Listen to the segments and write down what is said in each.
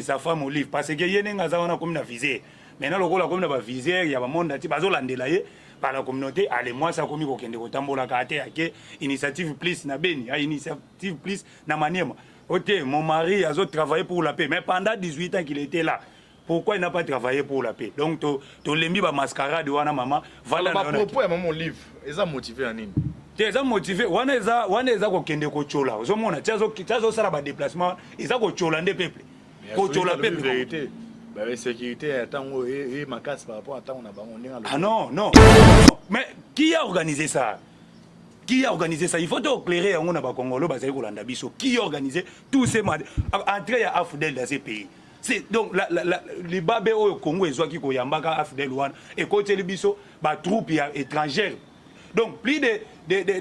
sa femme Olive, parce que ye ndenge aza wana akomi na viseur. Maintenant lokola akomi na ba viseur ya ba monde entier, bazolandela ye par la communauté, ale mwasi akomi kokende kotambolaka ate ake initiative plus na Beni, a initiative plus na Maniema. Ok, mon mari azo travailler pour la paix, mais pendant 18 ans qu'il était là, pourquoi il n'a pas travaillé pour la paix? Donc tolembi ba mascarade wana, mama. Vanda na propos ya mama Olive eza motivé ya nini? Te, eza motivé wana, eza kokende kotyola. Ozomona ti azosala badéplacement, eza kotyola nde peuple, kotyola peuple. Vérité, bainsécurité ya ntango e makasi par rapport à ntango na bango ndenge. Ah non, non, mais qui a organisé ça? Qui a organisé ça? Il faut éclairer yango na bakongolo bazali kolanda biso. Qui a organisé tous ces entrées ya AFDL dans ces pays? C'est donc libabe oyo Congo ezwaki koyambaka AFDL wana, ekoteli biso batroupe ya étrangère, donc plus de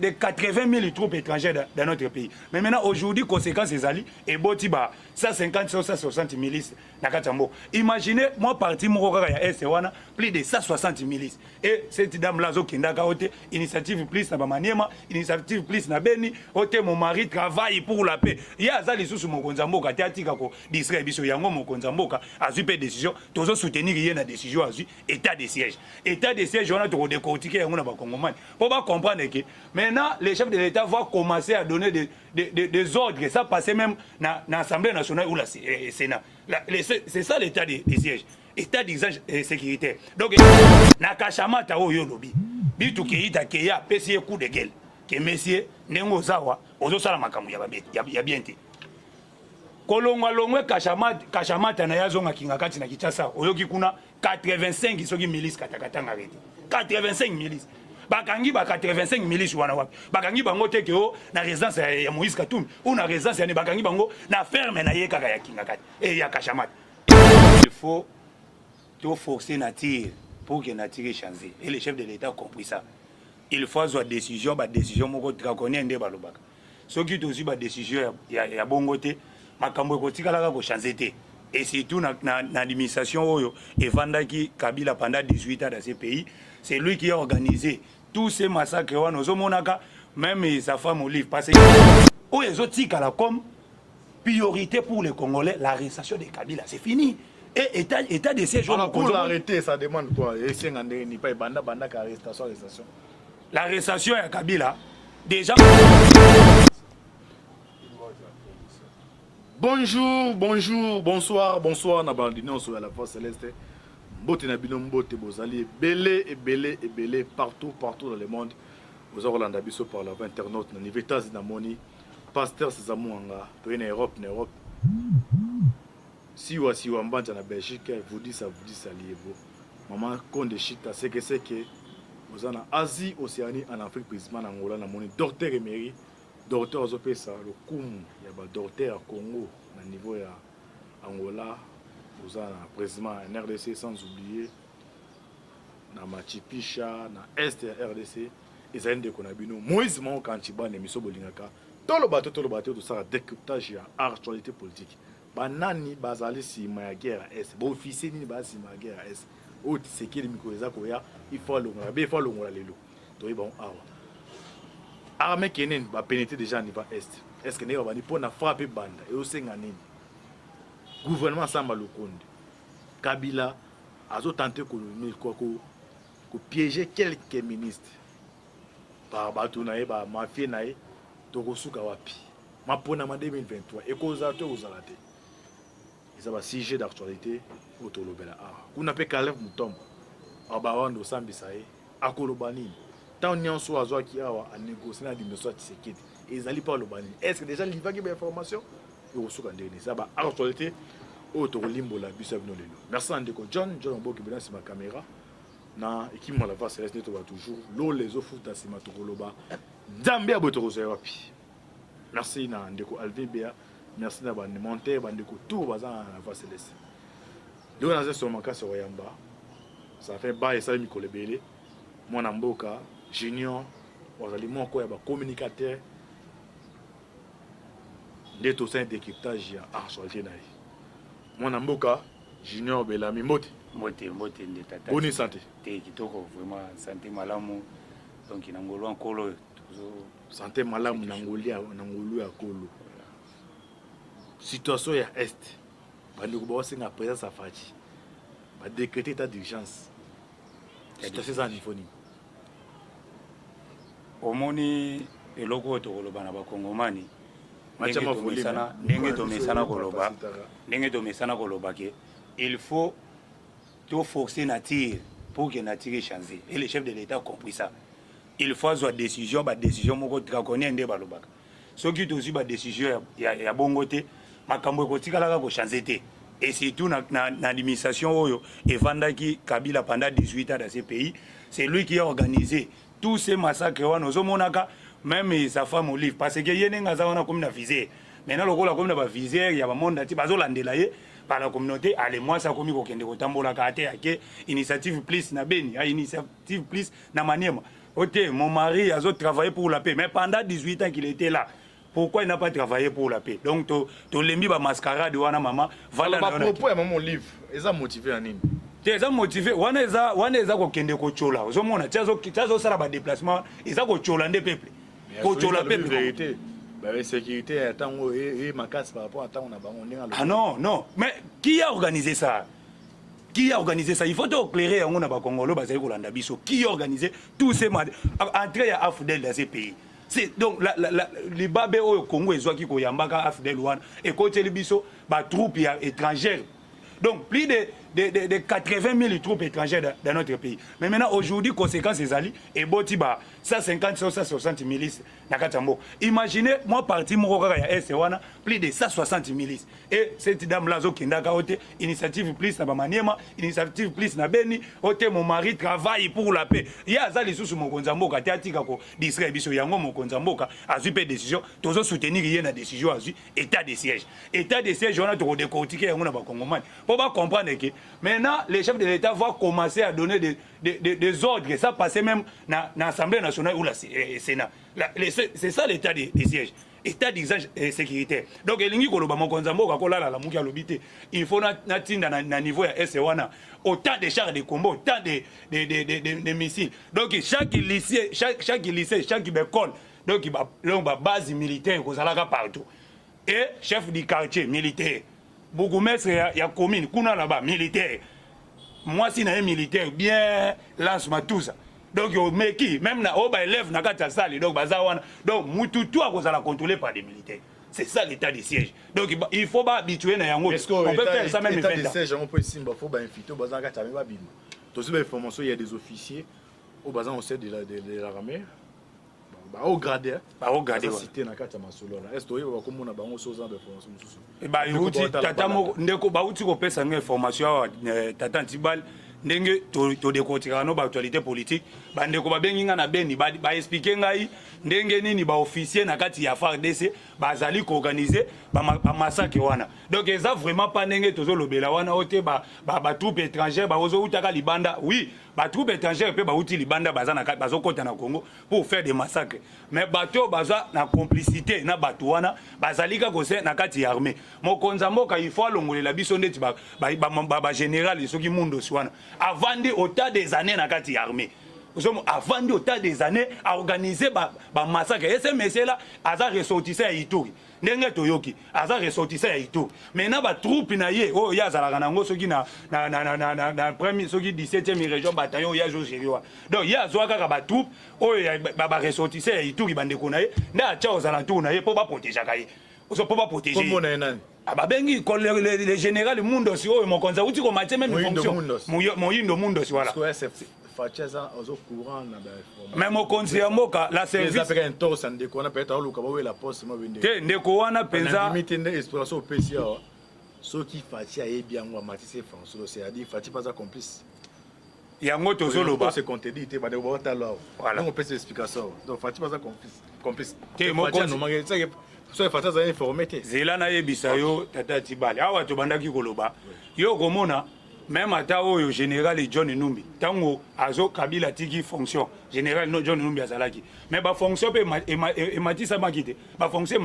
80 000 troupes étrangères dans notre pays. Mais maintenant, aujourd'hui, conséquence ezali eboti ba 150, 160 milices na kati ya mboka. Imaginez moi, parti moko kaka ya Est wana, plus de 160 milices. Et cette dame là azokendaka o te initiative plus na bamaniema, initiative plus na Beni, o te mon mari travaille pour la paix. Ye aza lisusu mokonzi ya mboka te, atika kodistraire biso. Yango mokonzi ya mboka azwi mpe décision, tozosoutenir ye na décision azwi, état de siège. État de siège wana, tokodécortiquer yango na bakongomani mpo bacomprendre que maintenant le chef de l'État va commencer à donner des ordres, ça passer même na Assemblée nationale ou la Sénat. C'est ça l'état de siège, état d'urgence sécuritaire. Donc na Kashamata oyo olobi, bitu keita keya apesi ye coup de gueule ke monsieur, ndenge ozawa ozosala makambo ya bien te, kolongwa longwe Kashamata na ye, azonga Kinga kati na Kinshasa. Oyoki kuna 85 soki milice katakatanga te, 85 milice bakangi. Ba 85 milice wana wapi? Bakangi bango te ke o na résidence ya Moïse Katumbi ou na résidence ya ne. Bakangi bango na ferme na ye kaka ya Kinga kati e ya Kashamata. Il faut to forcer nature pour que nature echange, et le chef de l'État a compris ça. Il faut azwa décision, badécision moko draconien nde balobaka. Soki tozwi badécision ya bongo te, makambo ekotikalaka kochange te. Et surtout na administration oyo evandaki Kabila pendant 18 ans dans ce pays, c'est lui qui a organisé tous ces massacres wana ozomonaka, même sa femme Olive. Parce que oyo ezotikala comme priorité pour les Congolais, l'arrestation de Kabila, c'est fini. Et état de siège. Alors, pour l'arrêter, ça demande quoi? Esenga ndenge ni pa ebanda banda ka arrestation, arrestation. L'arrestation ya Kabila déjà. Bonjour, bonjour, bonsoir, bonsoir na bandi nyonso ya la Voix Céleste. Mbote na bino, mbote. Bozali ebele, ebele, ebele, partout, partout dans le monde. Boza kolanda biso par la voie internaute na niveau États-Unis, namoni Pasteur César Mwanga, toye na Europe, na Europe. Siwa Siwa Mbanja na Belgique, Vudisa Vudisa Liebo. Maman Konde Chita Seke Seke, boza na Asie, Océanie, en Afrique, précisément na Angola, namoni Docteur Emery. Docteur azopesa lokumu ya ba docteur ya Congo na niveau ya Angola, oza na président ya RDC, sans oublier na Machipisha na est ya RDC. Ezali ndeko na bino Moïse Mao Kanchiba na émission bolingaka toloba te, toloba te. Tosala décryptage ya actualité politique. Banani bazali nsima ya guerre ya Est? Baofficier nini baza nsima ya guerre ya Est oyo Tshisekedi mikolo eza koya il faut alongola be, il faut alongola? Lelo toyeba ngo awa. Armée keneni bapénétré déjà niveau est. Est ce que ndenge babandi mpo na frappe banda ezosenga nini? Gouvernement Samba Lukonde, Kabila azotente kopiéger quelques ministres par bato na ye, bamafie na ye. Tokosuka wapi? Maponama 2023 ekozala to ekozala te? Eza basujet d'actualité oyo tolobela awa. Kuna mpe Kalev Mutombo abawanda osambisa ye, akoloba nini? Ntango nyonso azwaki awa anégocie na dimension ya Tshisekedi, ezali mpo aloba nini? Est ce que déjà livaki bainformation? Ekosuka ndenge nini? Eza baactualité oyo tokolimbola biso ya bino lelo. Merci na ndeko John John Oboki bena nsima caméra na équipe la Voix Céleste. Nde toba toujours lola ezofuta nsima, tokoloba Nzambe ya boye tokozwa wapi? Merci na ndeko Alvin Bea, merci na bamontere, bandeko tour baza na la Voix Céleste. Ndeko naza solo makasi ya koyamba, ça fait ba esali mikolo ebele, mwana mboka Junior azali moko ya bacommunicateur nde tosali décryptage ya actualité na ye. Mwana mboka Junior Belami, mbote. Mbote, mbote nde tata. Boni santé? Te, kitoko vraiment, santé malamu. Donc na ngolu ya Nkolo tozo Santé malamu na ngolu ya Nkolo. Situation ya Est. Bandeko baosenga présence ya Fatshi, badécréter état d'urgence. Situation eza na niveau nini? Omoni, eloko oyo tokoloba na Bakongomani, ndenge tomesana koloba ke il faut to forcer nature pour que nature echange. Et le chef de l'État a compris ça. Il faut azwa décision, badécision moko draconien. Nde balobaka, soki tozwi badécision ya bongo te, makambo ekotikalaka kochange te. Et surtout na administration oyo evandaki Kabila pendant 18 ans dans ce pays, c'est lui qui a organisé tous ces massacres wana. Ozomonaka même sa femme Olive, parce que ye ndenge aza wana, komi na viseur. Maintenant, lokola komi na baviseur ya bamonde ati bazolandela ye par la communauté, ale mwasi akomi kokende kotambolaka ate ake initiative plus na Beni, a initiative plus na Maniema. Ok, mon mari a travaillé pour la paix, mais pendant 18 ans qu'il était là, pourquoi il n'a pas travaillé pour la paix? Donc tolembi bamascarade wana, mama. Vanda na bapropos ya mama Olive eza motivé ya nini? Te, eza motivé wana, eza kokende kotyola. Ozomona ti azosala badéplacement, eza kotyola nde peuple, kotyola peuple. Vérité, bainsécurité ya ntango e makasi par rapport à ntango na bango, ndenge Ah non, non, mais qui a organisé ça? Qui a organisé ça? Il faut éclairer yango na Bakongolo bazali kolanda biso. Qui a organisé tous ces entrée ya AFDL dans ces pays? C'est donc la libabe oyo Congo ezwaki koyambaka AFDL wana, ekoteli biso batroupe ya étrangère. Donc plus de 80 000 troupes étrangères dans notre pays. Mais maintenant, aujourd'hui, conséquence ezali, eboti ba 150, 160 milices na kati ya mboka. Imaginez, moi, parti moko kaka ya Est wana, plus de 160 milices. Et cette dame là azokendaka o te initiative plus na bamaniema, initiative plus na Beni, o te mon mari travaille pour la paix. Ye aza lisusu mokonzi ya mboka te, atika kodistraire biso. Yango mokonzi ya mboka azwi mpe décision, tozosoutenir ye na décision azwi, état de siège. État de siège wana, tokodécortiquer yango na Bakongomani mpo bacomprendre que maintenant le chef de l'État va commencer à donner des ordres. Ça passait même na Assemblée nationale ou la Sénat. C'est ça l'état de siège, état d'urgence sécuritaire. Donc elingi koloba, mokonzi ya mboka kolala lamuki, alobi te il faut natinda na niveau ya Est wana autant de chars de combat, autant de missiles. Donc chaque lycée, chaque lycée, chaque école, donc babase militaire ekozalaka partout. Et chef du quartier militaire, bourgmestre ya commune kuna là-bas militaire, mwasi na ye militaire, bien lance matuza. Donc omeki même na oyo baélève na kati ya salle, donc baza wana. Donc mutu tu akozala contrôlé par des militaires. C'est ça l'état de siège. Donc il faut bahabituer na yango. On peut faire ça même. État de siège yango mpo esimba, faut bainfiltré baza na kati ya babima. Tozwi bainformation, il y a des officiers oyo baza au sein de l'armée, bahaut gradé. Bahaut gradé. Cité na kati ya masolo wana. Est ce oyeba bakomona bango so oza na bainformation mosusu? Bauti tata moko, ndeko, bauti kopesa nga information awa, tata Ntibal, ndenge todécortiquaka no baactualité politique. Bandeko babengi nga na Beni, baexpliquer ngai ndenge nini baofficier na kati ya FARDC bazali koorganiser bamassacre wana. Donc eza vraiment pas ndenge tozolobela wana oyo te batroupe étrangère bazoutaka libanda. Oui, batroupe étrangère mpe bauti libanda, bazokɔta na Congo pour faire des massacres, mais bato oyo baza na complicité na bato wana bazali kaka kose na kati ya armée. Mokonzi ya mboka, il faut alongolela biso ndeti bagénéral soki Mundosi wana, avandi autant des années na kati ya armée, avandi autant des années, aorganiser bamassacre. Ese monsieur là aza ressortissant ya Ituri. Ndenge toyoki, aza ressortissant ya Ituri. Maintenant batroupe na ye oyo ye azalaka nango, soki na premier, soki 17e région, bataillon oyo ye azogérer wana, donc ye azwa kaka batroupe oyo baressortissant ya Ituri, bandeko na ye nde atya ozala ntour na ye mpo baprotégeaka ye, mpo baprotéger. Kombo na ye nani? Babengi le général Mundosi oyo mokonzi awuti komatie même fonction, Moyindo Mundosi, voilà. Fatshi aza azo courant na mais mokonzi ya mboka la service eza peka entorse ndeko wana, peut-être aoluka bawela poste mo bende. Te, ndeko wana mpenza. Nandimi te nde explication opesi awa. Soki Fatshi ayebi yango, amatisi François, c'est-à-dire Fatshi mpe aza complice. Yango tozoloba. Se contredire te, bandeko baotala awa. Voilà. Donc opesi explication awa, donc Fatshi mpe aza complice. Te, Soki Fatshi aza informé te. Zela nayebisa yo, tata Tibale. Awa tobandaki koloba, yo okomona même ata oyo général John Numbi, ntango azo Kabila atiki fonction, général John Numbi azalaki, mais bafonction mpe ematisamaki te. Bafonction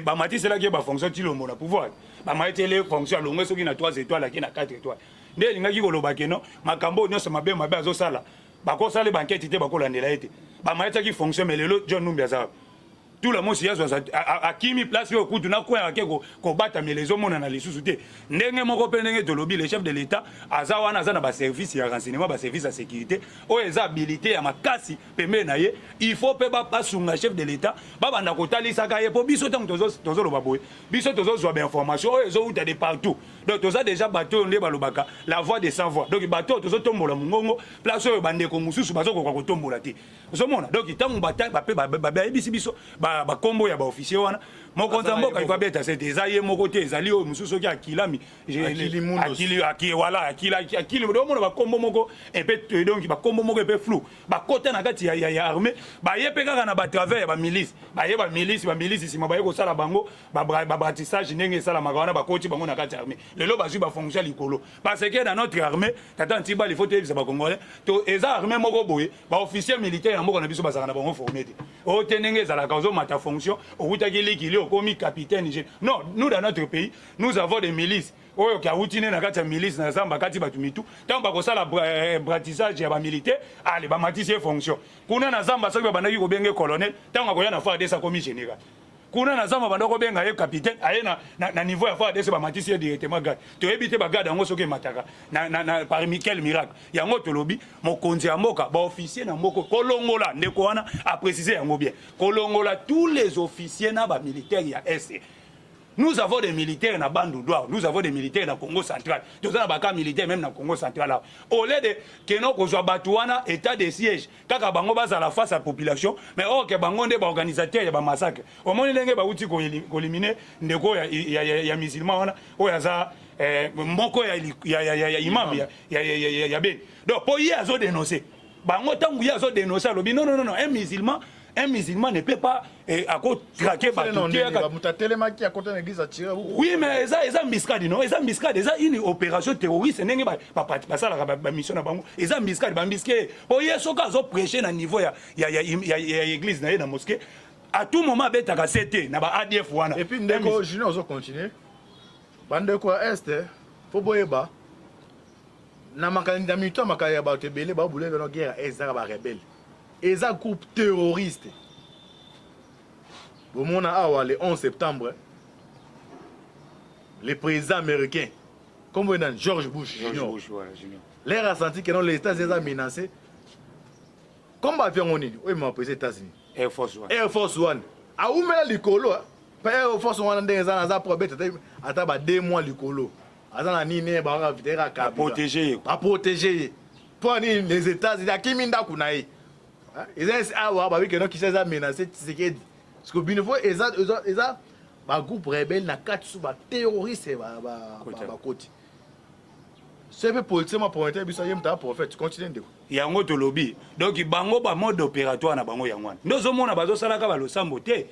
bamatiselaki ye bafonction Tilombo na pouvoir, bamateli fonction, alongwe soki na 3 étoiles, aki na 4 étoiles. Nde elingaki koloba keno makambo oyo nyonso mabe mabe azosala, bakosala bankete te, bakolandela ye te. Bamatiaki fonction, mais lelo John Numbi aza wapi? Tula Mosi azwa akimi place oyo kutu na coin ake kobatamela, ezomonana lisusu te. Ndenge moko mpe ndenge tolobi, le chef de l'État aza wana, aza na baservice ya renseignement, baservice ya sécurité oyo eza habilité ya makasi pembeni na ye. Il faut mpe basunga chef de l'État, babanda kotalisaka ye, mpo biso ntango tozoloba boye, biso tozozwa bainformation oyo ezowuta de partout. Donc toza déjà bato oyo nde balobaka la voix de sans voix. Donc bato oyo tozotombola mongongo place oyo bandeko mosusu bazokoka kotombola te. Ozomona, donc ntango bayebisi biso bakombo ya baofficier wana, mokonzi ya mboka ifa beta sete. Eza ye moko te, ezali oyo mosusu soki akilami wala akili. Omona bakombo moko epe, donc bakombo moko epe flou. Bakota na kati ya armée, baye mpe kaka na batravers ya bamilice. Baye bamilice, bamilice nsima baye kosala bango babratissage ndenge esalamaka wana, bakoti bango na kati ya armée. Lelo bazwi bafonction ya likolo, parce que dans notre armée, tata Ntibali, faut toyebisa bacongolais to eza armée moko boye, baofficier militaire ya mboka na biso bazalaka na bango formé te. Oyo te ndenge ezalaka, ozomata fonction, okutaki likili, okomi capitaine. Non, nous, dans notre pays, nous avons des milices oyo awuti ne na kati ya milice na zamba, kati bato mitu. Ntango bakosala bratissage ya bamilitaire, ale bamatisi ye fonction kuna na zamba. Soki babandaki kobenge colonel, ntango akoya na FARDC akomi général. Kuna na zamba banda kobenga ye capitaine, aye na niveau ya FARDC, bamatisi ye directement grade. Toyebi te bagrade yango soki emataka na parmi quel miracle. Yango tolobi, mokonzi ya mboka, baofficier na mboka, kolongola ndeko wana aprécise yango bien, kolongola tous les officiers na bamilitaire ya Est. Nous avons des militaires na Bandundu, nous avons des militaires na Congo Central. Toza na baka militaire même na Congo Central awa. Au lieu de keno kozwa bato wana, état de siège, kaka bango bazala face à population, mais or ke bango nde baorganisateur ya bamassacre. Omoni ndenge bauti koéliminer ndeko ya musulman wana oyo aza moko ya imam ya Beni. Donc mpo ye azodénonce bango, ntango ye azodénonce, alobi: non, non, non, un musulman ne peut pas akotraquer bato te. Moto atelemaki, akota na église, atire. Oui, mais eza embuscade. Non, eza embuscade, eza une opération terroriste. Ndenge basalaka bamission na bango, eza embuscade, baembusquer po ye soki azoprêche na niveau ya église na ye na mosquée, à tout moment abetaka se te na ba ADF wana. Et puis, ndeko Junior, ozocontinue. Bandeko ya Est, faut boyeba na makanisi na mito ya makala ya bato ebele babulele no, guerre ezaka barebele, eza groupe terroriste. Bomona awa, le 11 septembre, le président américain, kombo nani, George Bush Junior. Bush, voilà, Junior. L'air a senti que non, les États-Unis eza menacé. Comme avion ngo nini oyo emema président États-Unis? Air Force One. Air Force One awumela likolo mpe Air Force wana ndenge eza, naza po abeta ata ba 2 mois likolo, aza na nini, bakaka. Baprotege ye. Baprotege ye mpo nini? Les États-Unis akimi ndako na ye, eza awa babi no Kinshasa eza menacé, Tshisekedi. Parce que bino fo eza bagroupe rebelle na kati, so baterroriste bakoti so mpe politicien ma prometteur biso, ye moto aprophète. Continue, ndeko. Yango tolobi, donc bango bamode opératoire na bango yango wana nde ozomona bazosalaka balosambo te.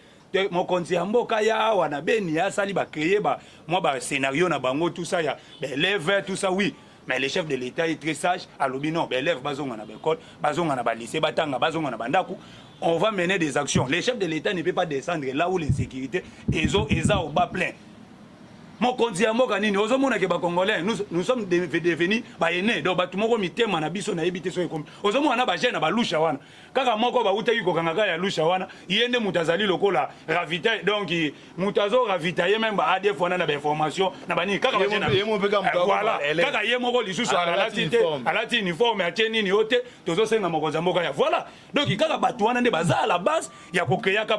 Mokonzi ya mboka ya awa na Beni asali, bacréer ba, mwa bascénario na bango, tout ça ya baélève, tout ça, oui. Mais le chef de l'État est très sage. Alobi non, baélève bazonga na baécole, bazonga na balycée, batanga, bazonga na bandako, on va mener des actions. Le chef de l'État ne peut pas descendre là où l'insécurité ezo eza au bas plein. Mokonzi ya mboka nini ozomona ke bacongolais, nous sommes devenus baene. Donc bato moko mitema na biso nayebi te soki ekomi. Ozomona na bajeune na balusha wana, kaka moko bautaki kokanga kaka ya lusha wana, ye nde moto azali lokola ravitaille. Donc moto azo ravitaille même ba ADF wana na bainformation na banini, kaka voilà, kaka ye moko lisusu alati te, alati uniforme, atie nini o te. Tozosenga mokonzi ya mboka ya voilà. Donc kaka bato wana nde baza à la base ya kokeyaka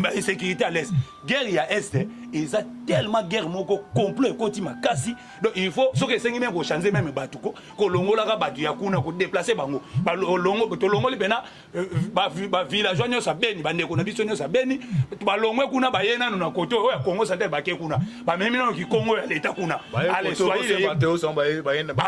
bainsécurité à l'Est. Guerre ya Est eza tellement guerre moko complot ekoti makasi. Donc il faut, soki esengi même kochange même bato, kolongolaka bato ya kuna, kodéplacer bango, tolongoli mpena bavillageois nyonso ya Beni, bandeko na biso nyonso ya Beni balongwe kuna, baye nanu na kote oyo ya Congo Central, bake kuna, bamemi nano kikongo ya leta kuna. Ale Swahili, ah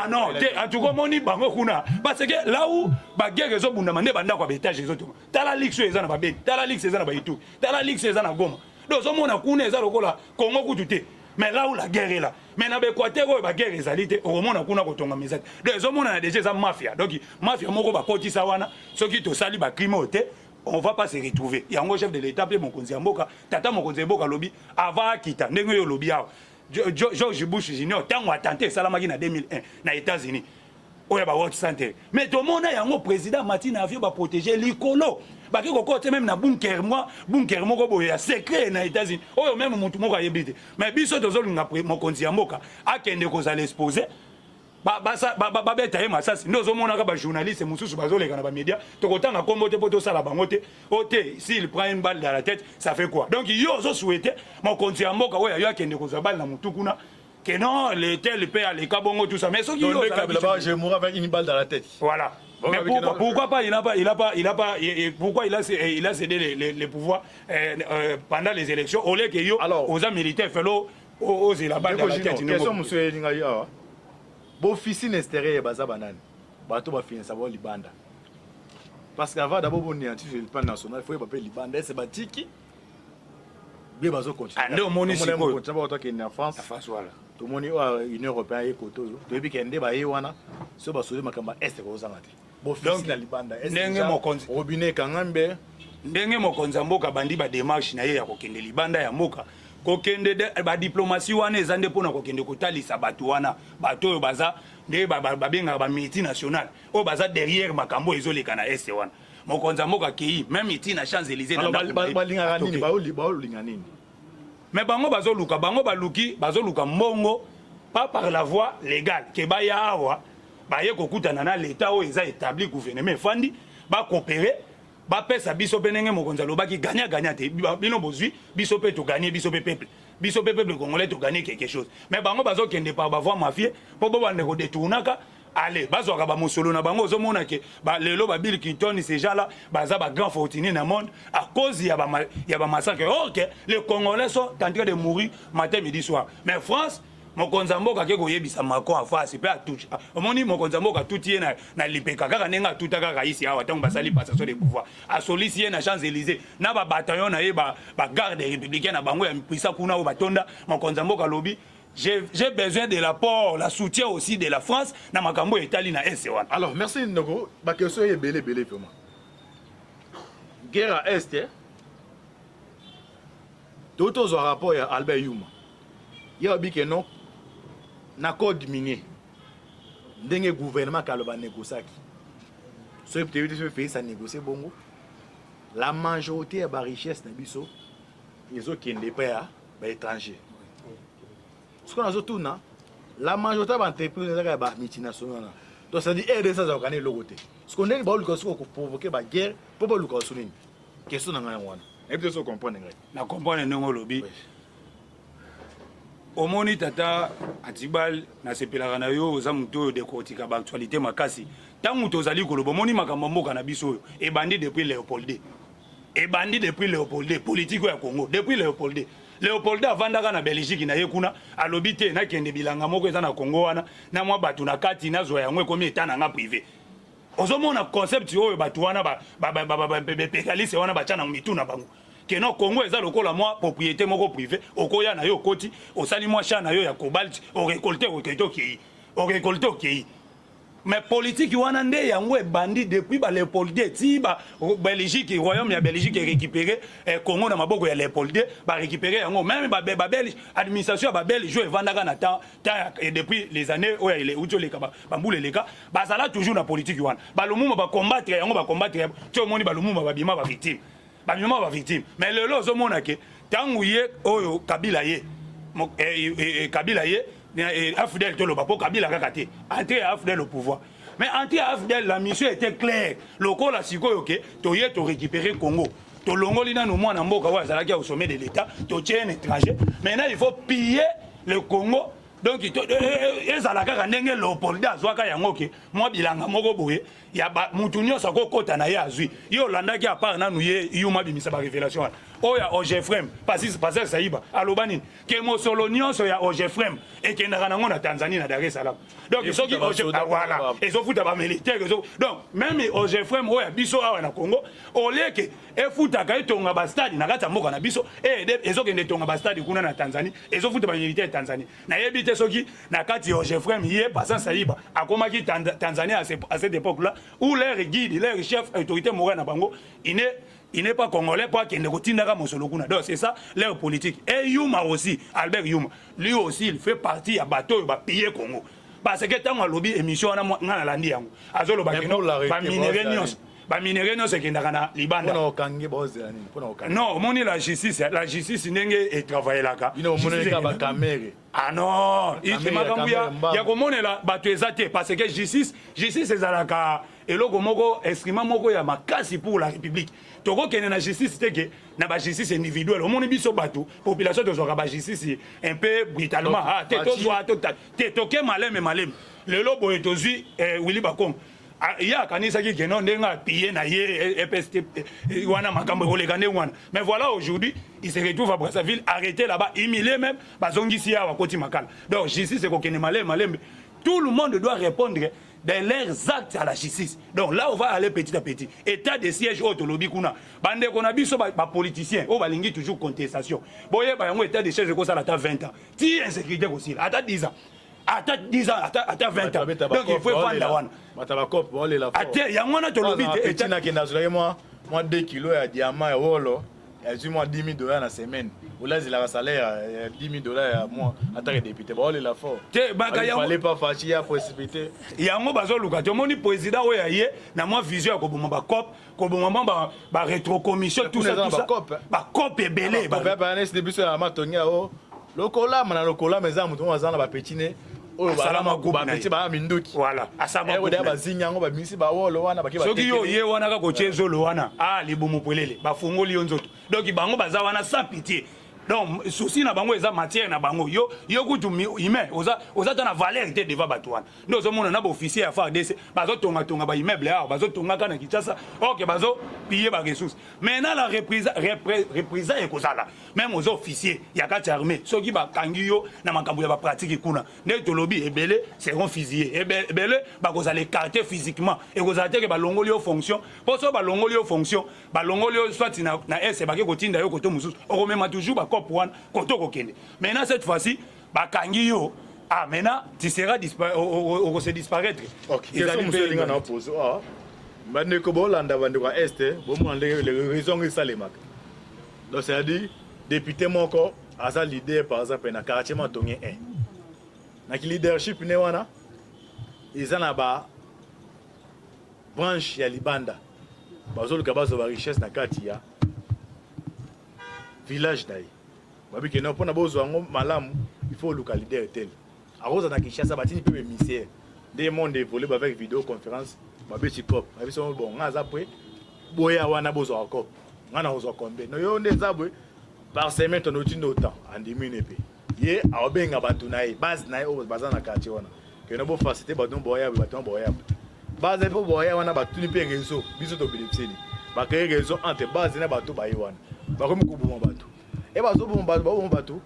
non te. En tout cas omoni bango kuna, parce que là où baguerre ezobundama nde bandako ya baétage ezotonga. Tala luxe oyo eza na babeni, tala luxe eza na baituri, tala luxe eza na Goma. Donc ozomona kuna eza lokola Congo kutu te. Mais là où la guerre est là, mais na baéquateur oyo baguerre ezali te, okomona kuna kotongama eza te. Donc ezomonana déjà eza mafia. Donc mafia moko bakotisa wana. Soki tosali bacrime oyo te, on va pas se retrouver. Yango chef de l'État mpe mokonzi ya mboka, tata mokonzi ya mboka alobi avant akita, ndenge oyo olobi awa, George Bush Junior, ntango attentat esalamaki na 2001 na États-Unis, oyo ba World Center, mais tomona yango, président mati na avion, baprotege likolo. Bake kokota même na bunker, mwa bunker moko boye ya secret na États-Unis oyo même motu moko ayebi te. Mais biso tozolinga mokonzi ya mboka akende kozala exposé, babeta ye masasi. Nde ozomonaka bajournaliste mosusu bazoleka na bamédia, tokotanga nkombo te mpo tosala bango te. O te, s'il prend une balle dans la tête, ça fait quoi? Donc yo ozosouhaite mokonzi ya mboka oyo ayo akende kozwa balle na motu kuna, que non, le tel mpe aleka bongo, tout ça. Mais soki yo je mourrai avec une balle dans la tête. Voilà. Mais pourquoi pas il n'a pas, il a pas, il a pas, pourquoi il a cédé les pouvoirs pendant les élections au lieu que yo, alors, aux militaires, fellow, aux la balle dans la tête? Question, monsieur Elinga, awa. Bofficine extérieure baza banani? Bato bafinansa bao libanda, parce que avant d'abord bonéantir sur le plan national, faut yeba mpe libanda ese batiki bie. Bazocontinue nde omoni sikoyo bakende na France. Voilà. Tomoni oyo Union européenne ye kote oyo, toyebi ke nde baye wana so basoli makambo ya este kozanga te. Bofficine na libanda ndenge mokonzi robinet ekanga mbe. Ndenge mokonzi ya mboka bandi badémarche na ye ya kokende libanda ya mboka, kokende badiplomatie wana eza nde mpona kokende kotalisa bato wana, bato oyo baza nde babengaka bamultinationale oyo baza derrière makambo oyo ezoleka na este wana. Mokonzi ya mboka akei même iti na Champs Élysées. Balingaka nini? Baolinga nini? Mais bango bazoluka, bango baluki, bazoluka mbongo pas par la voie légale, ke baya awa, baye kokutana na l'état oyo eza établi, gouvernement efandi, bacoopérer, bapesa biso mpe. Ndenge mokonzi alobaki, gagnant gagnant te, bino bozwi, biso mpe toganye, biso mpe peuple, biso mpe peuple congolais toganye quelque chose. Mais bango bazokende par bavoie mafie mpo bo bande kodetournaka. Ale bazwaka bamosolo na bango. Ozomona ke lelo ba Bill Clinton, ces gens là baza bagrand fortuné na monde à cause ya bamassacre, or que les Congolais sont en train de mourir matin, midi, soir. Mais France, mokonzi ya mboka ake koyebisa Macron afasi mpe atuti. Omoni, mokonzi ya mboka atuti ye na lipeka kaka ndenge atutaka raisi awa ntango basali passation de pouvoir. Asolisi ye na Champs Élysées na babataillon na ye, bagarde républicain na bango ya mipwisa kuna oyo batonda. Mokonzi ya mboka alobi: j'ai besoin de l'apport, la soutien aussi de la France na makambo etali na est wana. Alors merci ndeko, baquestion ebele ebele vraiment. Guerre à est, to tozwa rapport ya Albert Yuma, ye alobi ke non, na code minier ndenge gouvernement kaloba négociaki, soki toyebi te soki Félix anégocie bongo, la majorité ya barichesse na biso ezokende epai ya baétranger. Soki nazotuna, la majorité ya baentreprise ezaka ya bamultinationale wana. Donc c'est à dire RDC azalaka na eloko te. Siko ndenge baoluka soki koprovoke baguerre mpo baluka so nini? Question na ngai yango wana, nayebi te soki comprendre ngai. Na comprendre ndenge olobi. Omoni, tata Antibal, nasepelaka na yo, oza motu oyo décortika baactualité makasi. Ntango tozali koloba, omoni makambo ya mboka na biso oyo ebandi depuis Léopold II, ebandi depuis Léopold II. Politique oyo ya Congo depuis Léopold II. Léopold II avandaka na Belgique na ye kuna, alobi te nakende bilanga moko eza na Congo wana na mwa bato na kati, nazwa yango, ekomi eta na nga privé. Ozomona concept oyo bato wana baimpérialiste wana batya na mitu na bango, ke non, Congo eza lokola mwa propriété moko privé. Okoya na yo, okoti, osali mwa champ na yo ya cobalt, orécolte, okete, okei, orécolte, okei. Mais politique wana nde yango ebandi depuis ba Léopold II ti ba Belgique, royaume ya Belgique erécupéré Congo na maboko ya Léopold II. Barécupéré yango, même babelge, administration ya babelge oyo evandaka na temps depuis les années oyo euti oleka, bambula eleka, bazala toujours na politique wana. Balumumba bacombattre yango, bacombattre ti omoni Balumumba babima bavictime, babima bavictime. Mais lelo ozomona ke ntango ye oyo Kabila ye, Kabila ye, AFDL, toloba mpo Kabila kaka te, entrée ya AFDL au pouvoir. Mais entrée ya AFDL, la mission était claire. Lokola sikoyo ke toye torécupérer Congo, tolongoli nanu mwana mboka oyo azalaki au sommet de l'État, totie un étranger. Maintenant il faut piller le Congo. Donc ezala kaka ndenge Léopold azwaka yango, ke mwa bilanga moko boye ya mutu nyonso akokɔta na ye, azwi ye. Olandaki, à part nanu ye Yuma abimisa barévélation wana oyo ya Ogefrem, Pasteur Saiba aloba nini? Ke mosolo nyonso ya Ogefrem ekendaka nango na Tanzanie, na Dar es Salaam. Donc soki, voilà, ezofuta bamilitaire. Donc même Ogefrem oyo ya biso awa na Congo, oleke efutaka, etonga bastade na kati ya mboka na biso, ezokende etonga bastade kuna na Tanzanie, ezofuta bamilitaire Tanzanie. Nayebi te soki na kati ya Ogefrem, ye Pasteur Saiba akomaki Tanzanie à cette époque là où leur guide, leur chef, autorité morale na bango, il n'est pas congolais po akende kotindaka mosolo kuna. Donc c'est ça leur politique. Et Yuma aussi, Albert Yuma, lui aussi il fait partie ya bato oyo bapille Congo, parce que ntango alobi émission wana, nga nalandi yango, azoloba keno baminerais nyonso. Baminerais nyonso ekendaka na libanda. Mpona okangi baozela nini? Mpona okangi? Non, omoni la justice, la justice ndenge etravaillelaka. Bino omoneli kaka bakamere. Ah non, makambo ya komonela bato eza te, parce que justice ezalaka eloko moko, instrument moko ya makasi pour la République. Tokokende na justice te ke na bajustice individuelle. Omoni biso bato, population, tozwaka bajustice un peu brutalement. Ah te, tozwa te, toke maleme maleme. Lelo boye tozwi Willy Bakonga. Ah, ye akanisaki ke non, ndenge apille na ye EPST wana, makambo ekoleka ndenge wana. Mais voilà, aujourd'hui il se retrouve à Brazzaville, arrêté là-bas, humilié même, bazongisi ye awa, koti Makala. Donc justice ekokende malembe malembe. Tout le monde doit répondre de leurs actes à la justice. Donc là, on va aller petit à petit. État de siège oyo tolobi kuna, bandeko na biso bapoliticien oyo balingi toujours contestation, boyeba yango: état de siège ekosala ata 20 ans ti insécurité kosila, ata 10 ans, ata 10 ans, ata 20 ans. Donc il faut efanda wana. Bato bakope baolela. Ate yango wana tolobi te. Petit nakende azwelaki mwa 2 kilo ya diamant ya wolo, azwi mwa 10 000 $ na semaine. Olazelaka salaire ya 10 000 $ ya mois, atake député, baolela fort. Te, baka yango. Fallait pas Fatshi ya précipité. Yango bazoluka te. Omoni président oyo aye na mwa vision ya koboma bacope, koboma mwa barétrocommission, tout ça, tout ça, bacope ebele. Bakanesi biso ya Matongi ao lokolama na lokolama, eza moto moko aza na bapeti ne oyo bapeti baya minduki. Voilà. Asama bazingi yango, babimisi bawolo wana. Soki yo ye wana kaka otie zolo wana, a libumu polele, bafungoli yo nzoto. Donc bango baza wana sans pitié. Donc souci na bango eza matière na bango. Yo kutu humain oza ta na valeur te devant bato wana. Nde ozomona na baofficier ya FARDC bazotongatonga baimmeuble awa, bazotongaka na Kinshasa. Ok, bazopiller baressource. Maintenant la représailles ekozala. Même oza officier ya kati ya armée, soki bakangi yo na makambo ya bapratique kuna, nde tolobi ebele seront fusillés, ebele bakozala écarté physiquement. Ekozala te ke balongoli yo fonction, mpo so balongoli yo fonction, balongoli yo soit na ese, bake kotinda yo koto mosusu, okomema toujours bacope wana koto kokende. Maintenant, cette fois-ci bakangi yo, ah, maintenant tu seras okose disparaître. Question mosusu elinga na opose awa: bandeko bolanda, bandeko ya Est, bomona ndenge raison yango esalemaka. Donc c'est à dire député moko aza leader, par exemple na quartier Matonge 1, naki leadership ne wana eza na ba branche ya libanda, bazoluka bazwa barichesse na kati ya village na ye. Babike no, mpona bozwa yango malamu, il faut oluka leader tel akozala na Kinshasa. Batindi mpe baémissaire. Nde monde évolue avec vidéoconférence, babeti cop, babiso: bon, nga aza prêt, boya wana bozwaka cop, nga na kozwa combien? No, yo nde eza boye, par semaine tono otinda autant. Andimi ne mpe ye aobenga bato na ye, base na ye oyo baza na quartier wana, kende bofacilité bato boya, bato boya, base mpo boya wana. Batuni mpe réseau, biso tobénéficie nini? Bacréer réseau entre base na bato baye wana, bakomi koboma bato e bazoboma bato, baboma bato.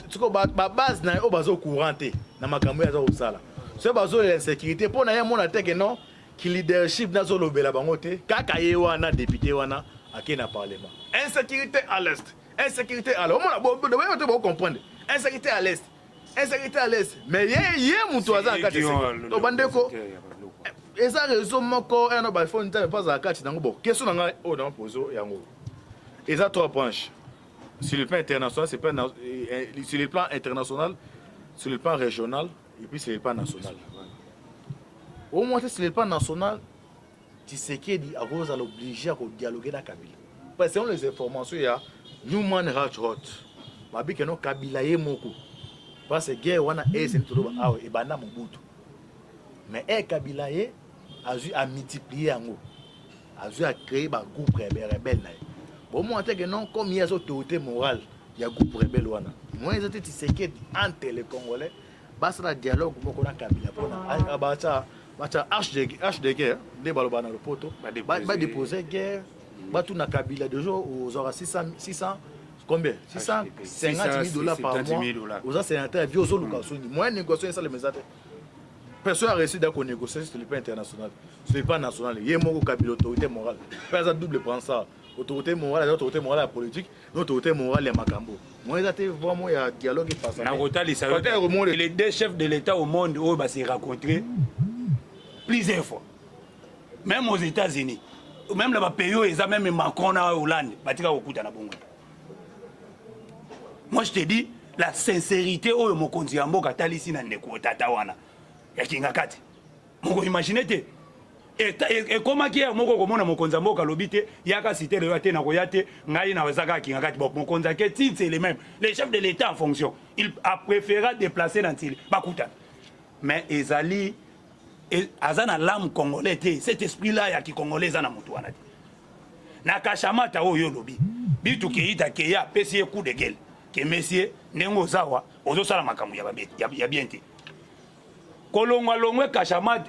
Siko babase na ye oyo baza courant te na makambo oyo aza kosala, soki bazolela insécurité mpo na ye, amona te ke non, ki leadership nazolobela bango te. Kaka ye wana député wana ake na parlement: insécurité à l'Est, insécurité à l'Est. Omona boyeba te, bocomprendre: insécurité à l'Est, insécurité à l'Est. Mais ye moto aza na kati to bandeko, eza réseau moko ena bafoni nzambe mpo azala kati nango. Bon, question na ngai oyo na pose yango eza trois branches: sur le plan international, c'est pas sur le plan international, sur le plan régional et puis sur le plan national. Au moins sur le plan national, Tshisekedi akozala obligé ya kodialogue na Kabila, parce que selon les informations ya Human Rights Watch, babi ke no, Kabila ye moko, parce que guerre wana eseni toloba awa ebanda Mobutu, mais e Kabila ye azwi amultiplie yango, azwi acréé bagroupe rebelle na ye. Bomona te ke non, comme ye aza autorité morale ya groupe rebelle wana, moyen eza te Tshisekedi entre les Congolais basala dialogue moko na Kabila mpona batya hache de guerre, nde baloba na lopoto, badépose guerre. Batuna Kabila: déjà ozwaka 600 combien, 650 000 $ par mois, oza sénateur ya vie, ozoluka soni, moyen négociation esalema eza te? Personne a réussi d'accord négocier sur le plan international. Sur le plan national, ye moko Kabila, autorité morale mpe aza double pensard: autorité morale, aza autorité morale ya politique na autorité morale ya makambo. Moyen eza te vraiment ya dialogue epasa? Nakotalisa yo les deux chefs de l'État au monde oyo base rencontré plusieurs fois, même aux États-Unis, même na bapays oyo eza, même Macron na Hollande batika kokutana bongo. Moi je te dis la sincérité oyo mokonzi ya mboka atalisi na ndeko tata wana ya Kinga Kati, moko imagine te. Ekomaki heure moko komona mokonzi ya mboka alobi te, yaka cité lelo te, nakoya te, ngai naza kaka Kinga Kati. Bon, mokonzi ake ti Nsele. Même le chef de l'État en fonction, il a préféré déplacer na Nsele, bakutana. Mais ezali aza na l'âme congolais te. Cet esprit là ya kicongolais eza na motu wana te. Na Kashamata oyo olobi, Bintu Keita keya apesi ye coup de gueule ke monsieur, ndenge ozawa ozosala makambo ya bien te. Kolongwa longwe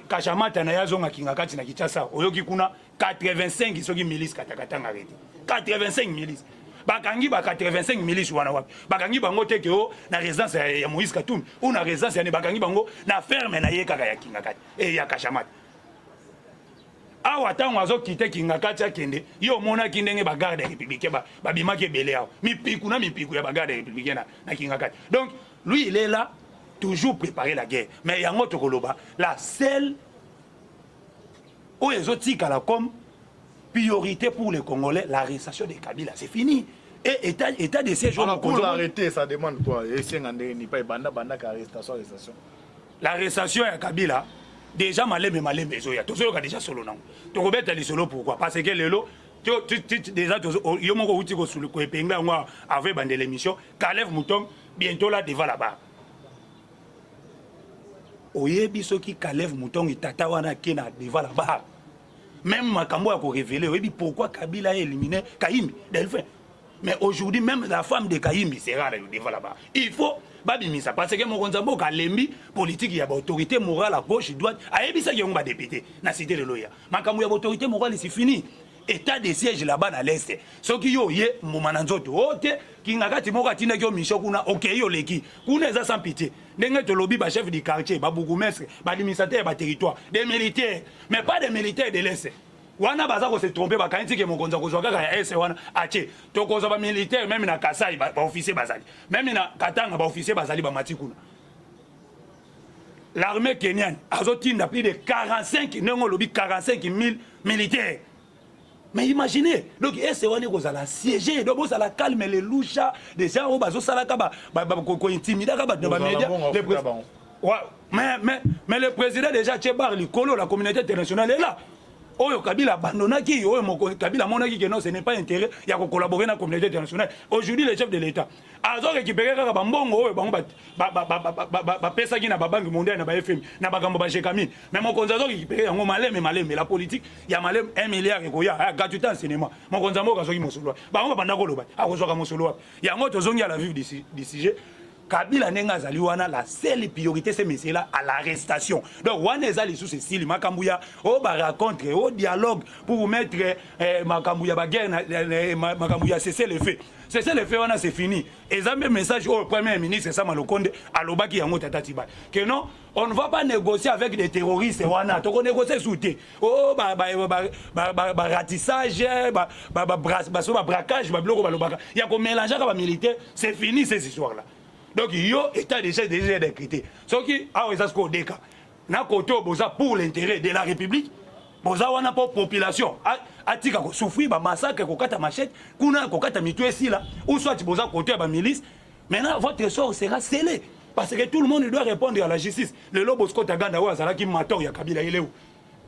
Kashamata na ye, azonga Kinga Kati na Kinshasa. Oyoki kuna 85 soki milice katakatanga arrêté, 85 milice bakangi. Ba 85 milice wana wapi bakangi bango te? Ke o na résidence ya Moïse Katumbi ou na résidence ya ne, bakangi bango na ferme na ye kaka ya Kinga Kati e ya Kashamata. Awa ntango azokite Kinga Kati akende, ye omonaki ndenge bagarde républicain babimaki ebele awa, mipiku na mipiku ya bagarde républicain na Kinga Kati. Donc lui, il est là toujours préparer la guerre. Mais yango tokoloba, la seule oyo ezotikala comme priorité pour les Congolais, l'arrestation de Kabila, c'est fini. Et état de siège. Alors, pour l'arrêter, ça demande quoi? Esenga ndenge ni pa ebanda banda ka arrestation, arrestation. L'arrestation ya Kabila déjà, malembe malembe ezoya. Tozoyoka déjà solo nango, tokobeta lisolo. Pourquoi? Parce que lelo déjà yo moko outi koepengla yango avant ebandela émission. Kalev Mutond bientôt là devant la barre. Oyebi soki Kalev Mutond, tata wana ake na devant la barre, même makambo ya korévéler. Oyebi pourquoi Kabila a éliminé Kahimbi Delphin? Mais aujourd'hui, même la femme de Kahimbi sera devant la barre. Il faut babimisa, parce que mokonzi ya mboka alembi politique ya baautorité morale à gauche, droite. Ayebisaki yango badéputé na cité lelo ya makambo ya baautorité morale, c'est fini. État de siège là-bas na l'Est, soki yo oye mbuma na nzoto o te, Kinga Kati moko atindaki yo mission kuna, okei, oleki kuna, eza sans pitié. Ndenge tolobi, bachef du quartier, babourgmestre, baadministrateur ya baterritoire, des militaires, mais pas des militaires de l'Est wana baza kose tromper. Bakanisi ke mokonzi akozwa kaka ya Est wana atie. Tokozwa bamilitaire même na Kasai, baofficier bazali, même na Katanga baofficier bazali, bamati kuna. L'armée kenyane azotinda plus de 45, ndenge olobi, 45 000 militaires. Mais imaginez donc Est wana ekozala siégé. Donc bozala calme. Le lusha déjà oyo bazosalaka kointimidaka bato na bamédia. Ouais, mais le président déjà tie barre likolo. La communauté internationale est là. Oyo Kabila abandonnaki, oyo Kabila amonaki ke non, ce n'est pas intérêt ya kocollaborer na communauté internationale. Aujourd'hui, le chef de l'État azo récupérer kaka bambongo oyo bango bapesaki na babanque mondiale, na ba FMI, na bakambo baGécamines. Mais mokonzi azo récupérer yango maleme maleme. La politique ya maleme, 1 milliard ekoya gratuité enseignement. Mokonzi ya mboka azoki mosolo wapi? Bango babanda koloba akozwaka mosolo wapi? Yango tozongi à la vif du sujet. Kabila ndenge azali wana, la seule priorité, c'est monsieur là à l'arrestation. Donc wana eza lisusu esili. Makambo ya oyo barencontre o dialogue pour mettre makambo ya baguerre, makambo ya cessez le feu, cessez le feu wana, c'est fini. Eza mpe message oyo premier ministre Sama Lukonde alobaki yango, tata Tiba, que non, on ne va pas négocier avec des terroristes. Wana tokonégocier su te. O baratissage, baso babraquage, babiloko balobaka ya komélangeaka bamilitaire, c'est fini ces histoires là. Donc yo, état déjà décrété, soki awa eza sikoyo odeka na kote oyo boza pour l'intérêt de la République, boza wana mpo population atika kosouffrir bamassacre, kokata machette kuna, kokata mitu esila, ou soit boza kote ya bamilice. Maintenant, votre sort sera scellé, parce que tout le monde doit répondre à la justice. Lelo Bosco Ntaganda oyo azalaki mator ya Kabila, ye leo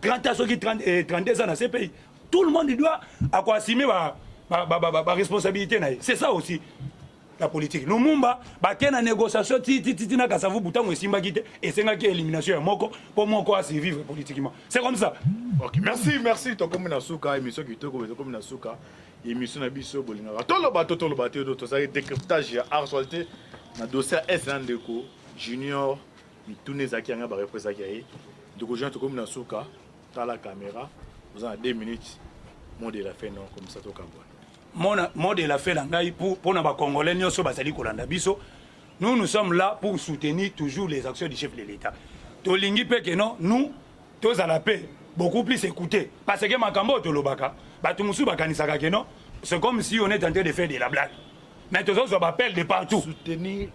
30 ans, soki 30, 32 ans na CPI, tout le monde doit akoassumer baresponsabilité na ye. C'est ça aussi la politique. Lumumba bake na négociation ti ti ti na Kasavubu. Ntango esimbaki te, esengaki élimination ya moko mpo moko asurvivre politiquement. C'est comme ça. Ok, merci, merci. Tokomi na suka émission kitoko. Tokomi na suka émission na biso bolingaka toloba to toloba te. Tozali décryptage ya actualité na dossier ya Est na ndeko Junior. Mituna ezalaki yanga, barepresaki ya ye. Ndeko Junior, tokomi na suka. Tala caméra, oza na 2 minutes, mot de la fin. Non, comme ça tokabwana. Mona, mot de la fin na ngai mpona bacongolais nyonso bazali kolanda biso: nous, nous sommes là pour soutenir toujours les actions du chef de l'État. Tolingi mpe ke non, nous tozala mpe beaucoup plus écouter, parce que makambo oyo tolobaka, bato mosusu bakanisaka ke non, c'est comme si on est en train de faire de la blague. Mais tozozwa baappel de partout. Soutenir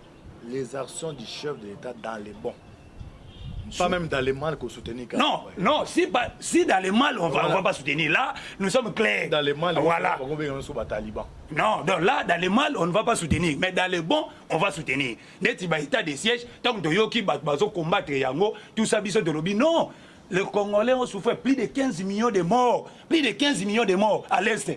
les actions du chef de l'État dans les bons, pas même dans les mal qu'on soutenir. Non, non, si, si dans les mal, on va, voilà, on va pas soutenir. Là, nous sommes clairs. Dans les mal, voilà. On va taliban. Non, donc là, dans les mal, on ne va pas soutenir. Mais dans les bons, on va soutenir. Neti ba état de siège, tant que toyoki bazo combattre yango, tout ça biso tolobi non. Les Congolais ont souffert plus de 15 millions de morts, plus de 15 millions de morts à l'Est.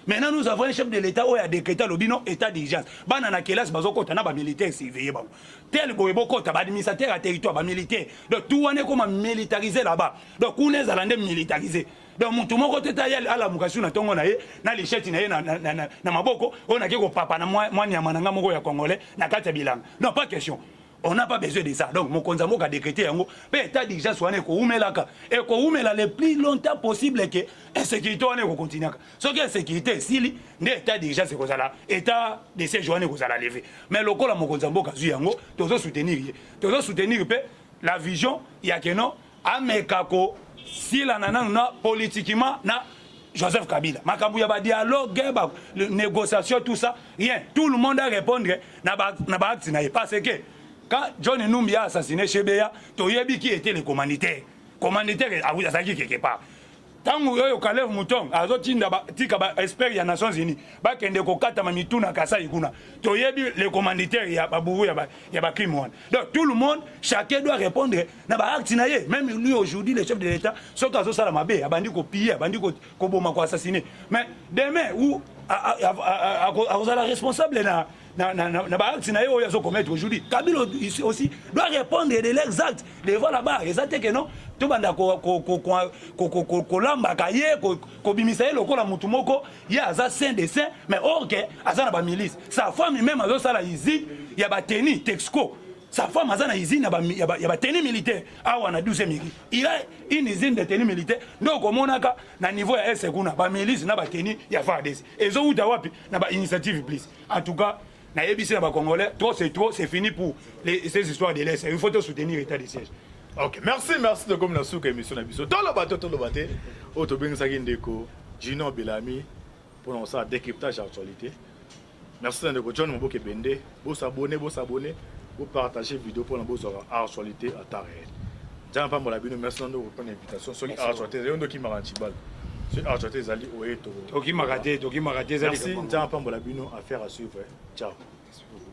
Maintenant, nous avons un chef de l'État oyo a décrété alobi non, état d'urgence. Bana na kelasi bazokota na bamilitaire surveiller bango. Tel boye bokota, baadministrateur ya territoire, bamilitaire. Donc tout wana ekoma militarisé là-bas. Donc kuna ezala nde militarisé. Donc motu moko te ta ye alamuka su na ntongo na ye na machette na ye na maboko oyo nake kopapa na mwa nyama na nga moko ya Congolais na kati ya bilanga. Non, pas question. On n'a pas besoin de ça. Donc mokonzi ya mboka décrété yango mpe état d'urgence wana ekowumelaka, ekowumela le plus longtemps possible ke insécurité wana ekokontinuaka. Soki insécurité esili nde état d'urgence ekozala, état de siège wana ekozala levé. Mais lokola mokonzi ya mboka azwi yango, tozosoutenir ye, tozosoutenir mpe la vision ya keno ameka kosilana nanu na politiquement na Joseph Kabila. Makambo ya badialogue, ba négociation, tout ça, rien. Tout le monde a répondre na baacte na ye, parce que quand John Numbi a assassiné Chebeya, toyebi qui était le commanditaire. Commanditaire azalaki quelque part. Ntango oyo Kalev Mutond azotinda tika baexpert ya Nations Unies bakende kokatama mitu na Kasai kuna, toyebi le commanditaire ya baburu ya bacrime wana. Donc tout le monde, chacun doit répondre na baacte na ye. Même lui aujourd'hui, le chef de l'État, soki azosala mabe, abandi kopiller, abandi koboma, koassassiner, mais demain ou akozala responsable na baacte na ye oyo azokommettre aujourd'hui. Kabila aussi doit répondre de leurs actes devant la barre. Eza te ke non, tobanda kolambaka ye, kobimisa ye lokola mutu moko ye aza saint de saint, mais or ke aza na bamilice. Sa femme même azosala usine ya bateni Texco. Sa femme aza na usine ya bateni militaire awa na 12e rue. Il a une usine de tenue militaire. Nde okomonaka na niveau ya ese kuna bamilice na bateni ya FARDC ezowuta wapi? Na bainitiative plus. En tout cas, nayebisi na bacongolais, trop c'est trop, c'est fini pour ces histoires de l'Est. Il faut te soutenir état de siège. Ok, merci, merci. Tokomi na suka émission na biso, Toloba to toloba te, oyo tobengisaki ndeko Junior Belami mpona kosala décryptage ya actualité. Merci na ndeko John Moboke Bende. Bosabonner, bosabonner, bopartage vidéo mpona bozwaka actualité à temps réel. Nzambe pambola bino. Merci na ndeko mpona invitation. Soki actualité ezali, yo nde okimaka ntibala. Soki actualité ezali, oye. Tokimaka te, tokimaka te. Merci, Nzambe pambola bino. Affaire à suivre. Ciao.